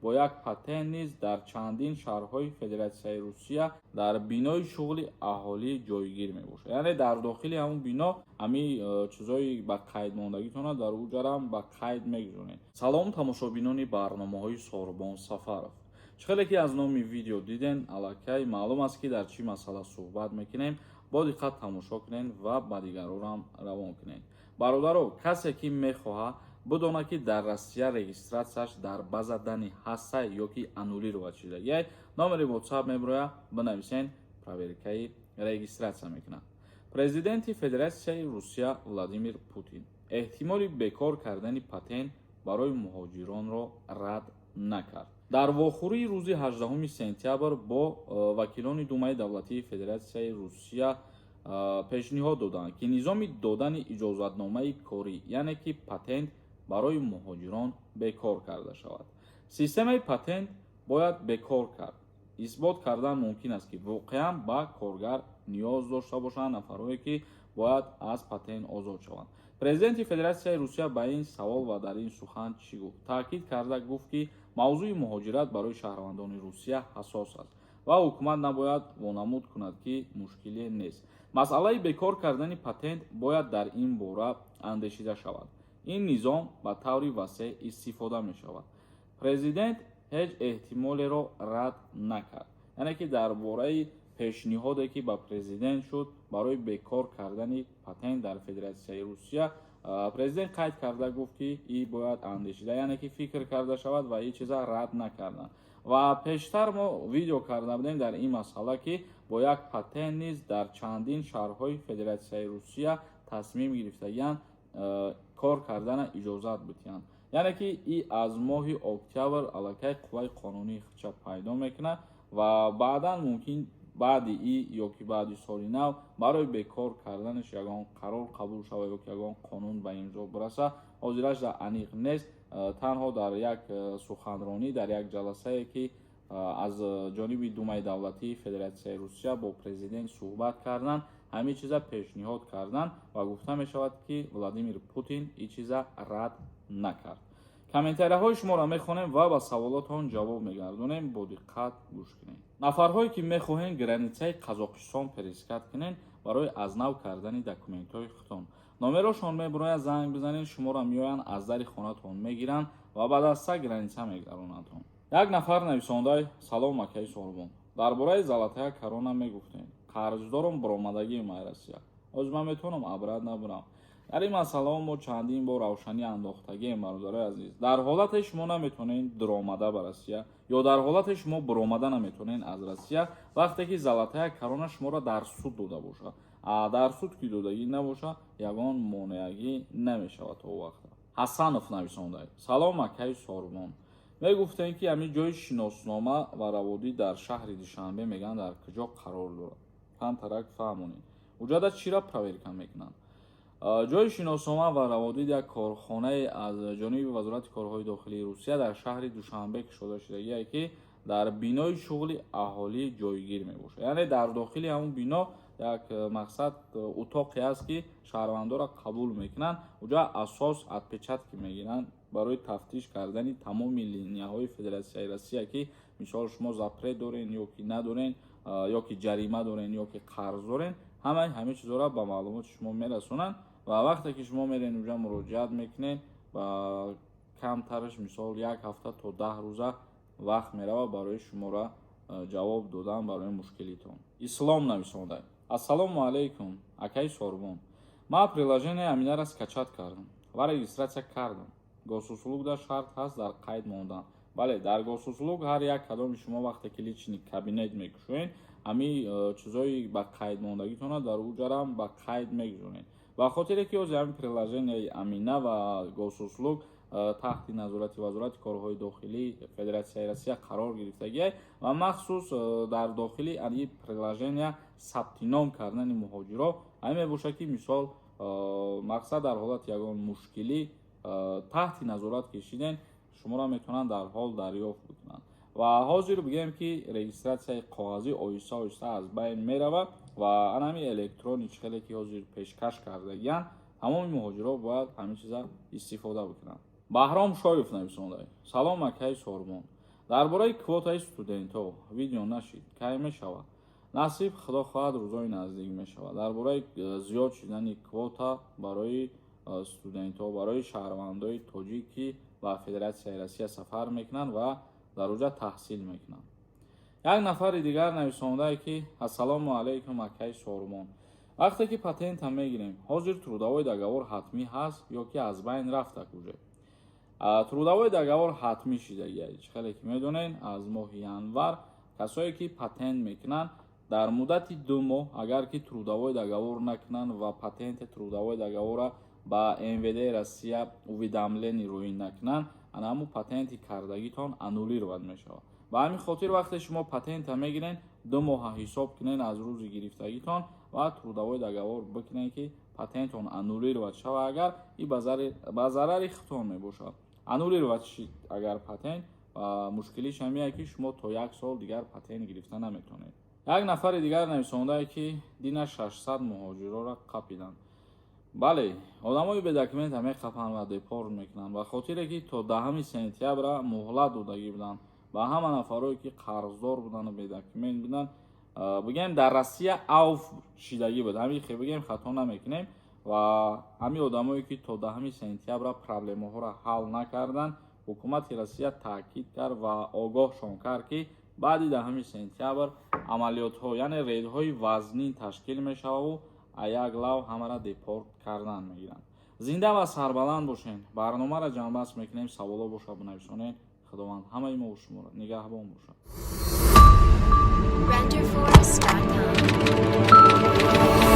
Бо як патент низ дар чандин шаҳрҳои Федератсияи Русия дар бинои шуғли аҳолӣ ҷойгир мебошад. Яъне дар дохили ҳамун бино ҳамин чизҳои ба қайд мондагитона дар уҷарам ба қайд мегузоред. Салом, тамошобинони барномаҳои Сорбон Сафаров. Чӣ хеле ки аз номи видео диден, аллакай маълум аст, ки дар чӣ масъала суҳбат мекунем. Бо диққат тамошо кунед ва ба дигарорам равон кунед. Бародаро, касе ки мехоҳад бидонад, ки дар Россия регистратсияш дар база данных ҳаста ё ки аннулировать шудагиай, номери WhatsApp мебирояд, бинависен, проверкаи регистратсия мекунад. Президенти Федератсияи Русия Владимир Путин эҳтимоли бекор кардани патент барои муҳоҷиронро рад накард. Дар вохӯрии рӯзи 18 сентябр бо вакилони Думаи давлатии Федератсияи Русия пешниҳод доданд, ки низоми додани иҷозатномаи корӣ, яъне ки патент, барои муҳоҷирон бекор карда шавад. Системаи патент бояд бекор кард. Исбот кардан мумкин аст, ки воқеан ба коргар ниёз дошта бошанд нафарҳое, ки бояд аз патент озод шаванд. Президенти Федератсияи Русия ба ин савол ва дар ин сухан чӣ гуфт? Таъкид карда гуфт, ки мавзӯи муҳоҷират барои шаҳрвандони Русия ҳассос аст ва ҳукумат набояд вонамуд кунад, ки мушкиле нест. Масъалаи бекор кардани патент бояд дар ин бора андешида шавад. Ин низом ба таври васеъ истифода мешавад. Президент ҳеҷ эҳтимолеро рад накард, яъне ки дар бораи пешниҳоде, ки ба президент шуд барои бекор кардани патент дар Федератсияи Русия, президент қайд карда гуфт, ки и бояд андешида, яъне ки фикр карда шавад, ва ин чиза рад накарданд. Ва пештар мо видео карда будем дар ин масъала, ки бо як патент низ дар чандин шаҳрҳои Федератсияи Русия тасмим гирифтагианд кор кардана иҷозат бидиҳанд. Яъне ки и аз моҳи октябр аллакай қувваи қонунии худша пайдо мекунад ва баъдан мумкин баъди и ё ки баъди соли нав барои бекор карданаш ягон қарор қабул шавад ё ки ягон қонун ба имзо бирасад. Ҳозираш дар аниқ нест. Танҳо дар як суханронӣ, дар як ҷаласае, ки аз ҷониби Думаи давлатии Федератсияи Русия бо президент суҳбат карданд, ҳамин чиза пешниҳод карданд ва гуфта мешавад, ки Владимир Путин ин чиза рад накард. Комментарияҳои шуморо мехонем ва ба саволотон ҷавоб мегардонем. Бо диққат гӯш кунед. Нафарҳое, ки мехоҳем границаи Қазоқистон пересекать кунед барои аз нав кардани документҳои худтон, номерошон мебурояд, занг бизанед, шуморо меоянд, аз дари хонатон мегиранд ва ба даста граница мегаронандтон. Як нафар нависондай: «Салом, акаи Сорбон, дар бораи золотая корона мегуфтем. Қарздорум, баромадагии май Россия, ҳозир ман метавонам обратно бирам?» Дар ин масъалаҳо мо чандин бор равшанӣ андохтагием, бародарои азиз. Дар ҳолате шумо наметавонед дуромада ба Россия ё дар ҳолате шумо буромада наметавонед аз Россия, вақте ки золотая корона шуморо дар суд дода бошад. А дар суд ки додагӣ набошад, ягон монеагӣ намешавад то вақта. Ҳасанов нависонда: «Салом, акаи Сорбон, мегуфтем, ки ҳамин ҷои шиноснома ва раводид дар шаҳри Душанбе мегӯянд, дар куҷо қарор дорад? Камтарак фаҳмонед, уҷада чира проверка мекунанд?» Ҷои шиноснома ва раводид як корхонае аз ҷониби Вазорати корҳои дохилии Русия дар шаҳри Душанбе кушода шудагие, ки дар бинои шуғли аҳолӣ ҷойгир мебошад. Яъне дар дохили ҳамун бино як мақсад утоқе аст, ки шаҳрвандонро қабул мекунанд. Уҷа асос отпечатки мегиранд барои тафтиш кардани тамоми линияҳои Федератсияи Россия, ки мисол шумо запрет дорен ё ки надорен, ё ки ҷарима дорен, ё ки қарз дорен. Ҳамаи ҳамин чизҳоро ба маълумоти шумо мерасонанд. Ва вақте ки шумо мерен, уҷа муроҷиат мекунед, ба камтараш мисол як ҳафта то 10 рӯза вақт меравад барои шуморо ҷавоб додан барои мушкилитон. Ислом нависонда: «Ассалому алайкум, акаи Сорбон, ман приложение Аминаро скачать кардам ва регистрация кардам. Госуслугда шарт ҳаст дар қайд мондан?» Бале, дар Госуслуг ҳар як кадоми шумо вақте ки личный кабинет мекушоед, ҳамин чизҳои ба қайд мондагитона дар уҷарам ба қайд мегузоред. Ба хотире ки ҳозир ҳамин приложенияи Амина ва Госуслуг таҳти назорати Вазорати корҳои дохилии Федератсияи Россия қарор гирифтагиай ва махсус дар дохили ани приложения сабти ном кардани муҳоҷиро ҳамин мебошад, ки мисол мақсад дар ҳолати ягон мушкилӣ таҳти назорат кашиден, шуморо метавонанд дар ҳол дарёфт бикунанд. Ва ҳозир бигӯем, ки регистратсияи коғазӣ оҳиста оҳиста аз байн меравад ва ан ҳамин электрони чихеле ки ҳозир пешкаш кардагиянд, тамоми муҳоҷиро бояд ҳамин чиза истифода бикунанд. Баҳром Шоев нависонда: «Салом, акаи Сорбон». Дар бораи квотаи студентҳо видео нашид, кай мешавад? Насиб, худо хоҳад, рӯзои наздик мешавад. Дар бораи зиёд шудани квота барои студентҳо, барои шаҳрвандои тоҷик, ки ба Федератсияи Россия сафар мекунанд ва дар оҷа таҳсил мекунанд. Як нафари дигар нависондае, ки: «Ассалому алайкум, акаи Сормон, вақте ки патента мегирем, ҳозир трудовой договор ҳатмӣ ҳаст ё ки аз байн рафта уже?» Трудовой договор ҳатмӣ шидагия. Чӣ хеле ки медонед, аз моҳи январ касое ки патент мекунанд, дар муддати 2 моҳ агар ки трудовой договор накунанд ва патенти трудовой договора ба МВД Россия уведомление рӯӣ накунанд, ана ҳамун патенти кардагитон аннулировать мешавад. Ба ҳамин хотир, вақте шумо патента мегирен, 2 моҳа ҳисоб кунен аз рӯзи гирифтагитон ва трудовой договор бикунен, ки патентон аннулировать шава. Агар и ба зарари худтон мебошад, аннулировать шид агар патент, мушкилиш ҳамие, ки шумо то як сол дигар патент гирифта наметавонед. Як нафари дигар нависондае, ки дина 600 муҳоҷирора қапиданд. Бале, одамои бедокумента меқапанд ва депорт мекунанд, ба хотире ки то 10 сентябра муҳлат додагӣ буданд ба ҳама нафарое, ки қарздор буданду бедокумент буданд. Бигем, дар Россия авф шидагӣ буд, ҳамин хе бигем, хато намекунем. Ва ҳамин одамое, ки то 10 сентябра проблемаҳоро ҳал накарданд, ҳукумати Россия таъкид кард ва огоҳшон кард, ки баъди 10 сентябр амалиётҳо, яъне рейдҳои вазнин ташкил мешававу як лав ҳамаро депорт кардан мегиранд. Зинда ва сарбаланд бошен. Барномаро ҷамъбаст мекунем. Саволо боша, бинависонед. Худованд ҳамаи мо шуморо нигаҳбон бошад. Renderforest.com.